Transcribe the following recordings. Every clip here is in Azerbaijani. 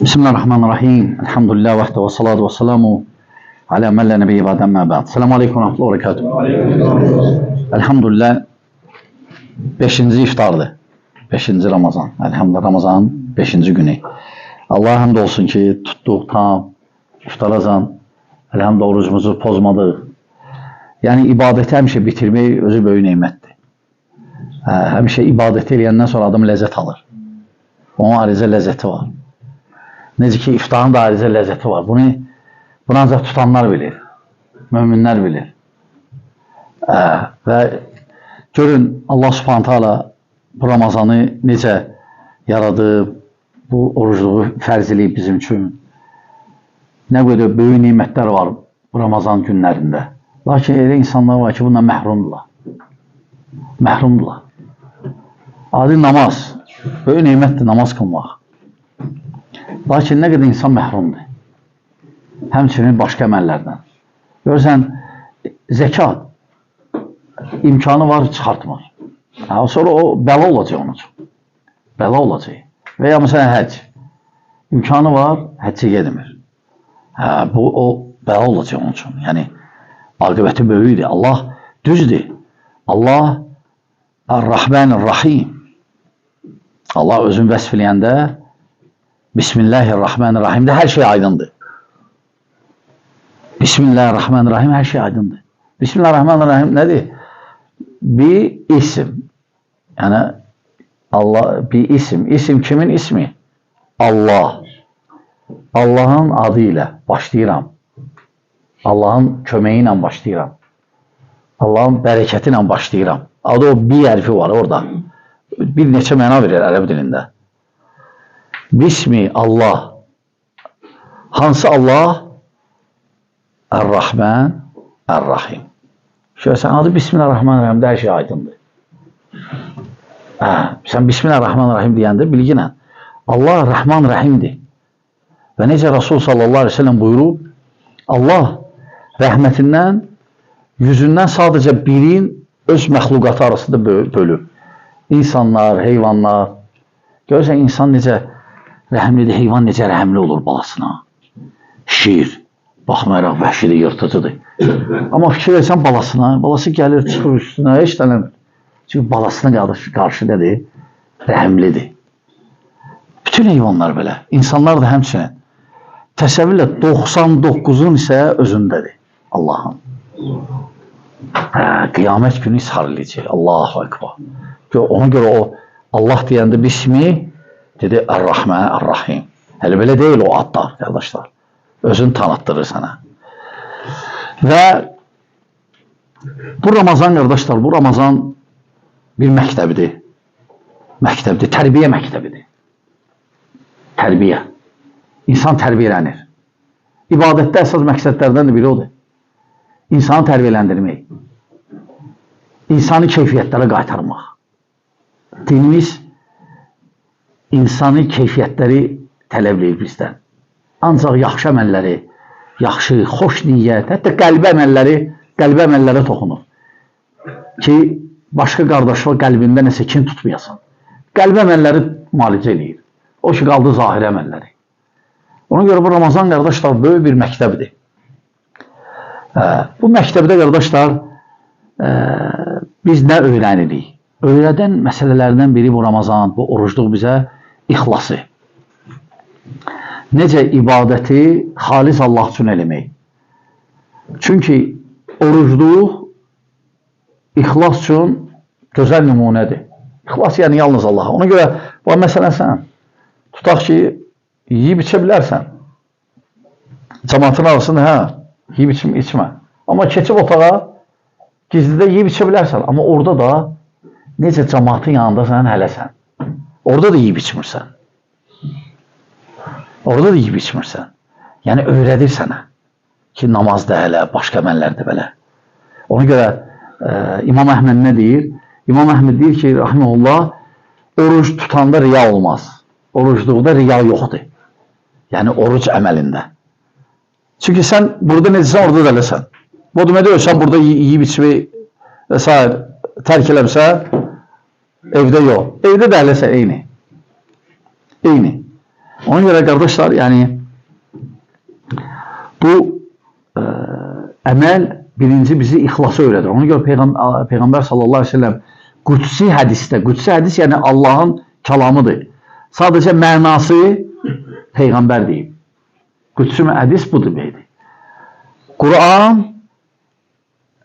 Bismillahirrahmanirrahim. Elhamdülillah vahde ve salatu ve selamu ala men la nebiyye ba'de amma ba'd. Selamun aleyküm ve rahmetullahi ve berekatuhu. Elhamdülillah 5. iftardır. 5. Ramazan. Elhamdülillah Ramazanın 5. günü. Allah'a hamd olsun ki tuttuq tam iftaracan. Elhamdülillah orucumuzu pozmadıq. Yəni ibadəti həmişə bitirmək özü böyük nemətdir. Həmişə ibadəti eləyəndən sonra adam ləzzət alır. Onun ayrıca ləzzəti var. Necə ki, iftarın da ayrıca ləzzəti var. Bunu ancaq tutanlar bilir, möminlər bilir. Və görün, Allah Subhanahu taala bu Ramazanı necə yaradıb, bu orucluğu fərz eləyib bizim üçün. Nə qədər böyük nemətlər var bu Ramazan günlərində. Lakin elə insanlar var ki, bundan məhrumdurlar. Məhrumdurlar. Adi namaz, böyük nemətdir namaz qılmaq. Lakin nə qədər insan məhrumdur. Həmçinin başqa əməllərdən. Görürsən, zəkat imkanı var, çıxartmır. Sonra o bəla olacaq onun üçün. Bəla olacaq. Və ya məsələn həcc. İmkanı var, həccə gedmir. Bu o bəla olacaq onun üçün. Yəni, aqibəti böyükdür. Allah düzdür. Allah Ar-Rahmanir-Rahim. Allah özünü vəsf eləyəndə Bismillahirrahmanirrahim'də hər şey aydındır. Bismillahirrahmanirrahim hər şey aydındır. Bismillahirrahmanirrahim nədir? Bir isim. Yəni Allah bir isim. İsim kimin ismi? Allah. Allahın adı ilə başlayıram. Allahın köməyi ilə başlayıram. Allahın bərəkəti ilə başlayıram. Adı o bir hərfi var orada. Bir neçə məna verir ərəb dilində. Bismi Allah. Hansı Allah? Ər-Rahman, Ər-Rahim. Şöyle adı Bismillahirrahmanirrahim'də hər şey aydındır. Sən Bismillahirrahmanirrahim deyəndə bilginə Allah Rahman Rahimdir. Və necə Rasul sallallahu aleyhi ve sellem buyurub, Allah rəhmətindən, yüzündən sadəcə birin öz məxluqatı arasında bölüb. İnsanlar, heyvanlar. Görürsən, insan necə rəhimlidir, heyvan necə rəhimli olur balasına. Şir, baxmayaraq vəhşidir, yırtıcıdır. Amma fikir versən balasına, balası gəlir, çıxır üstünə, heç tələmir. Çünki balasına qarşı nədir? Rəhimlidir. Bütün heyvanlar belə, insanlar da həmçinin. Təsəvvürlə 99-un isə özündədir Allahın. Qiyamət günü ishar eləyəcək. Allahu Ekber. Ona görə o Allah deyəndə bismi dedi Ər-Rahman, Ər-Rahim. Hələ belə deyil o adlar, qardaşlar. Özünü tanıtdırır sənə. Və bu Ramazan, qardaşlar, bu Ramazan bir məktəbidir. Məktəbdir, tərbiyə məktəbidir. Tərbiyə. İnsan tərbiyələnir. İbadətdə əsas məqsədlərdən də biri odur. İnsanı tərbiyələndirmək. İnsanı keyfiyyətlərə qaytarmaq. Dinimiz insani keyfiyyətləri tələb eləyir bizdən. Ancaq yaxşı əməlləri, yaxşı, xoş niyyət, hətta qəlbi əməlləri, qəlbi əməllərə toxunur. Ki, başqa qardaşı qəlbində nəsə kin tutmayasan. Qəlbi əməlləri müalicə eləyir. O ki, qaldı zahiri əməlləri. Ona görə bu Ramazan, qardaşlar, böyük bir məktəbdir. Bu məktəbdə, qardaşlar, biz nə öyrənirik? Öyrədən məsələlərdən biri bu Ramazan, bu orucluq bizə ixlası. Necə ibadəti xalis Allah üçün eləmək. Çünki orucluq ixlas üçün gözəl nümunədir. İxlas yəni yalnız Allaha. Ona görə, bu məsələn sən, tutaq ki, yiyib içə bilərsən. Cəmaatın arasında, yiyib içmə. Amma keçib otağa, gizlidə yiyib içə bilərsən. Amma orada da necə cəmaatın yanındasan, hələsən. Orada da yiyib içmirsən. Orada da yiyib içmirsən. Yəni, öyrədir sənə ki, namaz da hələ, başqa əməllər də belə. Ona görə İmam Əhməd nə deyir? İmam Əhməd deyir ki, rahimehullah, oruc tutanda riya olmaz. Orucluqda riya yoxdur. Yəni, oruc əməlində. Çünki sən burada necəsən, orada da eləsən. Bu demək deyil, sən burada yiyib içmək və s. tərk eləmsən, evdə yox. Evdə də eləsən, eyni. Eyni. Ona görə qardaşlar, yəni bu əməl birinci bizi ixlası öyrədir. Ona görə Peyğəmbər sallallahu əleyhi və səlləm qüdsi hədisdə, qüdsi hədis yəni Allahın kəlamıdır. Sadəcə mənası Peyğəmbər deyib. Qüdsi hədis bu deməkdir. Quran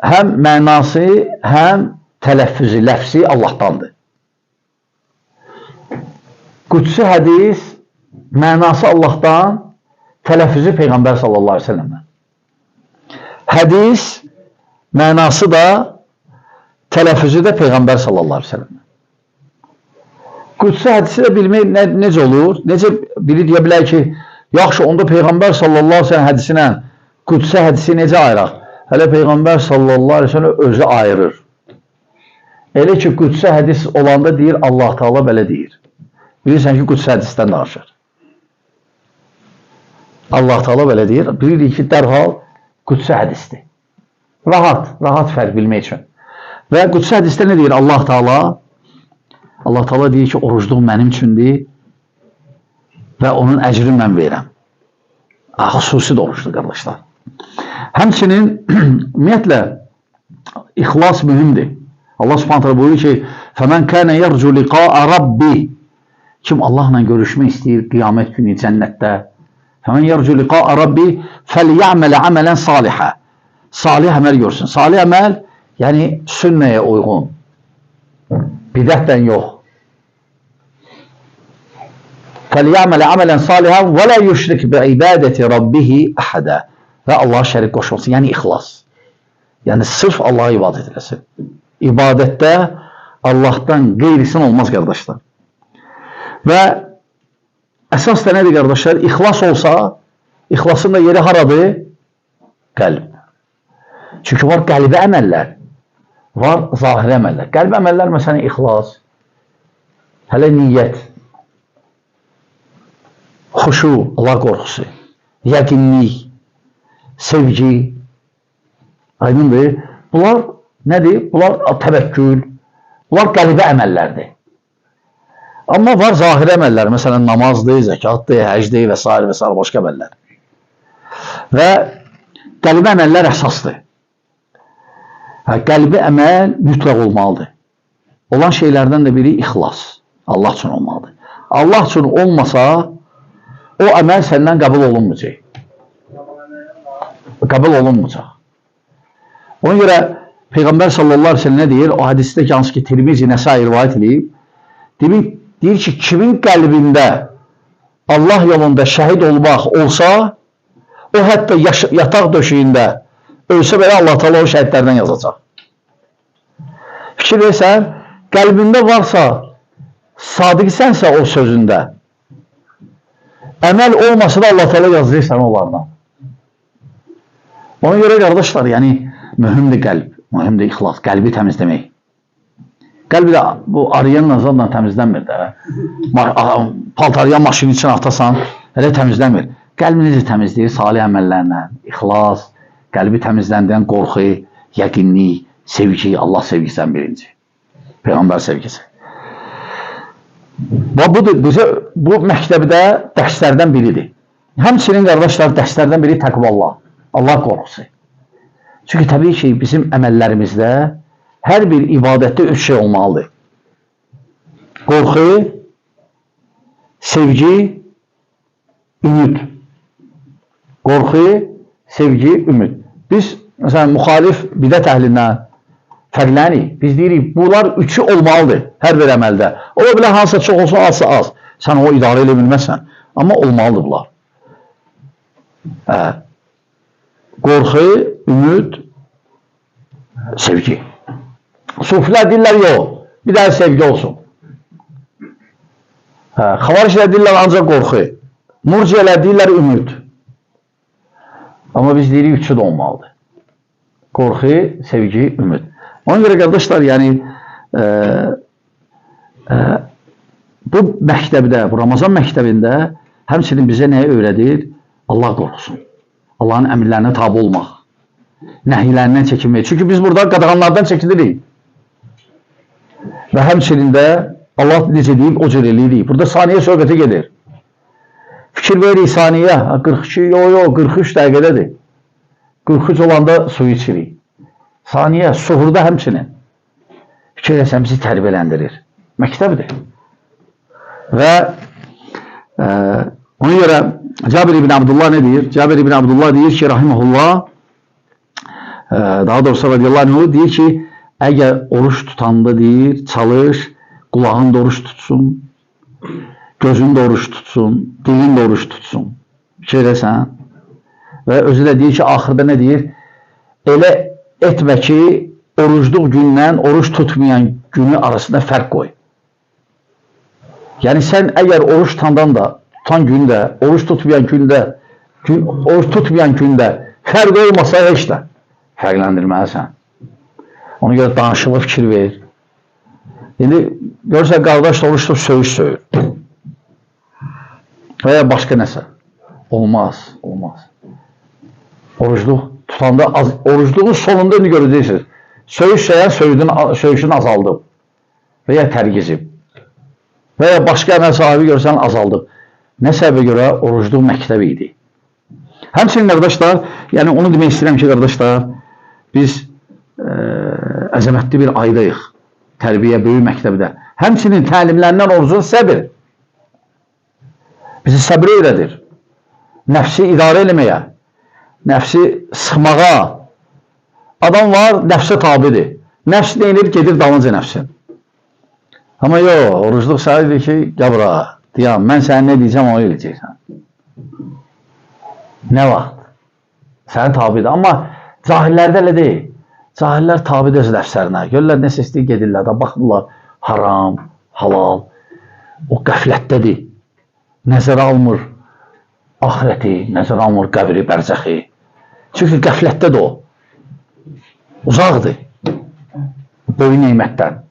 həm mənası, həm tələffüzü, ləfsi Allahdandır. Qüdsi hədis mənası Allahdan, tələffüzü Peyğəmbər sallallahu əleyhi və səlləmdən. Hədis mənası da, tələffüzü də Peyğəmbər sallallahu əleyhi və səlləmdən. Qüdsi hədisi də bilmək necə olur? Necə biri deyə bilər ki, yaxşı, onda Peyğəmbər sallallahu əleyhi və səlləm hədisinə qüdsi hədisi necə ayıraq? Hələ Peyğəmbər sallallahu əleyhi və səlləm özü ayırır. Elə ki, qüdsi hədis olanda deyir, Allah Teala belə deyir. Bilirsən ki, qüdsi hədisdən danışır. Allah Teala belə deyir. Bilirik ki, dərhal qüdsi hədisdir. Rahat, rahat fərq bilmək üçün. Və qüdsi hədisdə nə deyir Allah Teala? Allah Teala deyir ki, orucluq mənim üçündür və onun əcrini mən verirəm. Xüsusi də orucdur, qardaşlar. Həmçinin, ümumiyyətlə, ixlas mühümdür. Allah Subhanahu taala buyurur ki, "Fəmən kana yercu liqa'a rabbi." Kim Allahla görüşmək istəyir qiyamət günü cənnətdə, "Fəmən yercu liqa'a rabbi fəlyaməl amalan saliha." Salih əməl görsün. Salih əməl, yəni sünnəyə uyğun. Bidətdən yox. "Fəlyaməl amalan salihan və la yüşrik biibadəti rabbihi ahada." Və Allaha şərik qoşmasın, yəni ixlas. Yəni sırf Allaha ibadət eləsin. İbadətdə Allahdan qeyrisin olmaz, qardaşlar. Və əsas da nədir, qardaşlar? İxlas olsa, ixlasın da yeri haradır? Qəlb. Çünki var qəlbi əməllər, var zahiri əməllər. Qəlbi əməllər məsələn ixlas, hələ niyyət, xuşu, Allah qorxusu, yəqinlik, sevgi, aydındır. Bunlar nədir? Bunlar təvəkkül, bunlar qəlbi əməllərdir. Amma var zahiri əməllər, məsələn namazdır, zəkatdır, həcdir və s. və s. başqa əməllər. Və qəlbi əməllər əsasdır. Qəlbi əməl mütləq olmalıdır. Olan şeylərdən də biri ixlas. Allah üçün olmalıdır. Allah üçün olmasa, o əməl səndən qəbul olunmayacaq. Qəbul olunmayacaq. Ona görə Peyğəmbər sallallahu əleyhi və səlləm nə deyir? O hədisdə ki, hansı ki Tirmizi, Nəsai rivayət edib, deyir ki, kimin qəlbində Allah yolunda şəhid olmaq olsa, o hətta yataq döşəyində ölsə belə Allah Teala o şəhidlərdən yazacaq. Fikir versən, qəlbində varsa, sadiqsənsə o sözündə, əməl olmasa da Allah Teala yazacaq səni onlardan. Ona görə qardaşlar, yəni mühümdür qəlb, mühümdür ixlas, qəlbi təmizləmək. Qəlbi də bu arayanla zadla təmizlənmir də. Paltarıya maşının içinə atasan, elə təmizlənmir. Qəlbi necə təmizləyir? Salih əməllərlə, ixlas, qəlbi təmizləndirən qorxu, yəqinlik, sevgi, Allah sevgisi ən birinci. Peyğəmbər sevgisi. Və budur, bizə bu məktəbdə dərslərdən biridir. Həmçinin qardaşlar, dərslərdən biri təqvallah, Allah qorxusu. Çünki təbii ki, bizim əməllərimizdə hər bir ibadətdə üç şey olmalıdır. Qorxu, sevgi, ümid. Qorxu, sevgi, ümid. Biz, məsələn, müxalif bidət əhlindən fərqlənirik. Biz deyirik, bunlar üçü olmalıdır hər bir əməldə. Ola bilər hansısa çox olsun, azsa az. Sən o idarə edə bilməzsən. Amma olmalıdır bunlar. Qorxu, ümid, sevgi. Sufilər deyirlər, yox, bir dənə sevgi olsun. Xavariclər deyirlər, ancaq qorxu. Murciyələr deyirlər, ümid. Amma biz deyirik, üçü də olmalıdır. Qorxu, sevgi, ümid. Ona görə qardaşlar, yəni bu məktəbdə, bu Ramazan məktəbində həmçinin bizə nəyi öyrədir? Allah qorxusun. Allahın əmrlərinə tabi olmaq. Nəhiylərindən çəkinmək. Çünki biz burada qadağanlardan çəkinirik. Və həmçinin də Allah necə deyib, o cür eləyirik. Burada saniyə söhbəti gedir. Fikir veririk saniyə, 42, yox, 43 dəqiqədədir. 43 olanda suyu içirik. Saniyə, suhurda həmçinin. Fikir versən, bizi tərbiyələndirir. Məktəbdir. Və ona görə Cabir ibn Abdullah nə deyir? Cabir ibn Abdullah deyir ki, rahimehullah, daha doğrusu radiyallahu anh deyir ki, əgər oruç tutanda deyir, çalış, qulağın da oruç tutsun, gözün də oruç tutsun, dilin də oruç tutsun. Fikir eləsən. Və özü də deyir ki, axırda nə deyir? Elə etmə ki, orucluq gündən oruç tutmayan günü arasında fərq qoy. Yəni sən əgər oruç tutandan da, tutan gündə, oruç tutmayan gündə, oruç tutmayan gündə fərq olmasa heç də fərqləndirməlisən. Ona görə danışığa fikir ver. İndi görürsən, qardaş da oruç tutub söyüş söyür. Və ya başqa nəsə. Olmaz, olmaz. Orucluq tutanda, orucluğun sonunda indi görəcəksiniz. Söyüş söyən söyüşün azaldıb və ya tərgizib. Və ya başqa əməl sahibi görsən azaldıb. Nə səbəbə görə orucluq məktəbi idi. Həmçinin qardaşlar, yəni onu demək istəyirəm ki, qardaşlar, biz əzəmətli bir aydayıq. Tərbiyə böyük məktəbdə. Həmçinin təlimlərindən orucun səbir. Bizi səbir öyrədir. Nəfsi idarə eləməyə, nəfsi sıxmağa. Adam var, nəfsə tabidir. Nəfs nə edir? Gedir dalınca nəfsin. Amma yox, orucluq səhədir ki, gəl bura, deyəm, mən sənə nə deyəcəm, onu eləyəcəksən. Nə vaxt? Sənə tabidir. Amma cahillərdə elə deyil. Cahillər tabidir öz nəfslərinə. Görürlər, nəsə istəyir, gedirlər də, baxmırlar, haram, halal. O qəflətdədir. Nəzərə almır axirəti, nəzərə almır qəbri, bərzəxi. Çünki qəflətdədir o. Uzaqdır. Böyük neymətdən.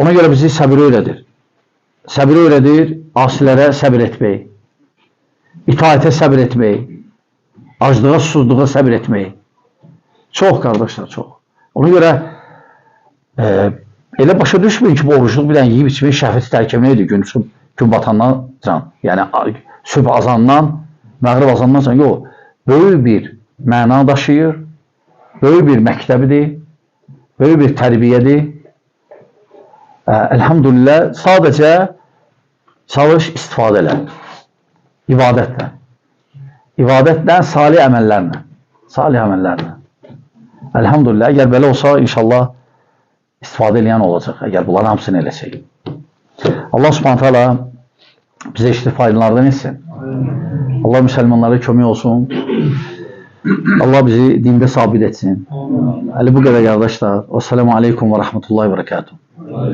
Ona görə bizi səbir öyrədir. Səbir öyrədir, asilərə səbir etmək, itaətə səbir etmək, aclığa, susuzluğa səbir etmək. Çox qardaşlar, çox. Ona görə elə başa düşməyin ki, bu orucluq bir dənə yeyib içmək, şəhvəti tərk etməkdir gün batandan can. Yəni sübh azandan, məğrib azandan can. Yox, böyük bir məna daşıyır, böyük bir məktəbidir, böyük bir tərbiyədir. Elhamdülillah, sadəcə çalış, istifadə elə. İbadətlə. İbadətlə, salih əməllərlə. Salih əməllərlə. Elhamdülillah, əgər belə olsa, inşallah istifadə eləyən olacaq, əgər bunların hamısını eləsək. Allah Subhanahu taala bizə işli faydalardan etsin. Allah müsəlmanlara kömək olsun. Allah bizi dində sabit etsin. Əli bu qədər qardaşlar. Vəssalamu aleykum və rəhmətullahi və bərəkatuhu.